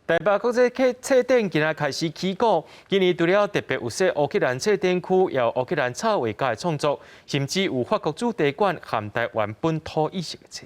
台北國際冊展今仔開始起鼓，今年除了特別有設烏克蘭冊展區，也有烏克蘭插畫家的創作，甚至有法國主題館含台灣本土意識的冊。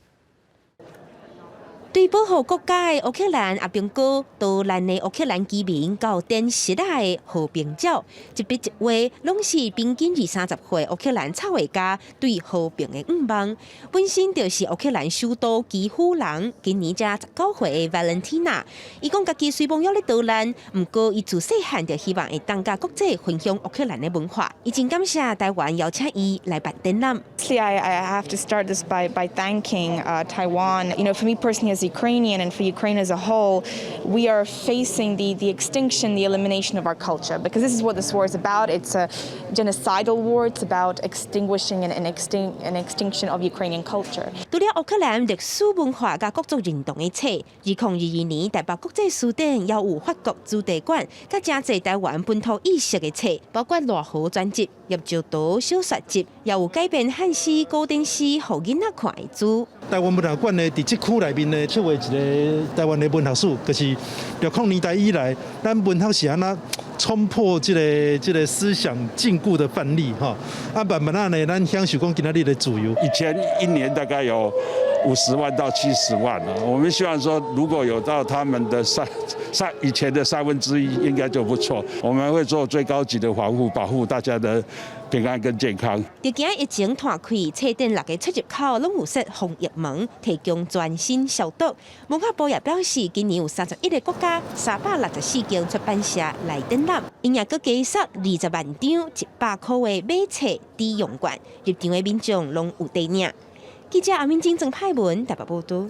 對保護國家的烏克蘭阿兵哥，到咱的烏克蘭居民到展示的和平鳥，一筆一畫攏是平均二三十歲烏克蘭插畫家對和平的願望。本身就是烏克蘭首都基輔人，今年才19歲的 Valentina，伊講家己雖無用咧逃難，毋過伊自細漢就希望會當佮國際分享烏克蘭的文化。伊真感謝台灣邀請伊來辦展覽。 I have to start this by thanking Taiwan. For me personally as Ukrainian and for Ukraine as a whole, we are facing the extinction, the elimination of our culture, because this is what this war is about. It's a genocidal war. It's about extinguishing and extinction of Ukrainian culture. 除了烏克蘭歷史文化佮國族認同的冊，2022年台北國際書展也有法國主題館，佮誠濟台灣本土意識的冊，包括賴和專輯、葉石濤小說集，也有改編漢詩、古典詩，予囡仔看的書。台灣文學館呢，佇這區內面呢，策劃一个台灣的文學史，就是60年代以來，咱文學是按怎衝破這个思想禁錮的範例吼。啊，慢慢仔呢，咱享受講今仔日的自由。以前一年大概有50萬到70萬啊，我們希望說，如果有到他們的三三以前的1/3，應該就不錯。我們會做最高級的防護，保護大家的平安跟健康。佇驚疫情湠開，冊展六个出入口攏有設防疫門，提供全身消毒。文化部也表示，今年有31個國家、364間出版社來展覽，𪜶也閣加送20萬張100箍的買冊抵用券，入場的民眾攏有得領。記者阿敏晶、曾派文台北報導。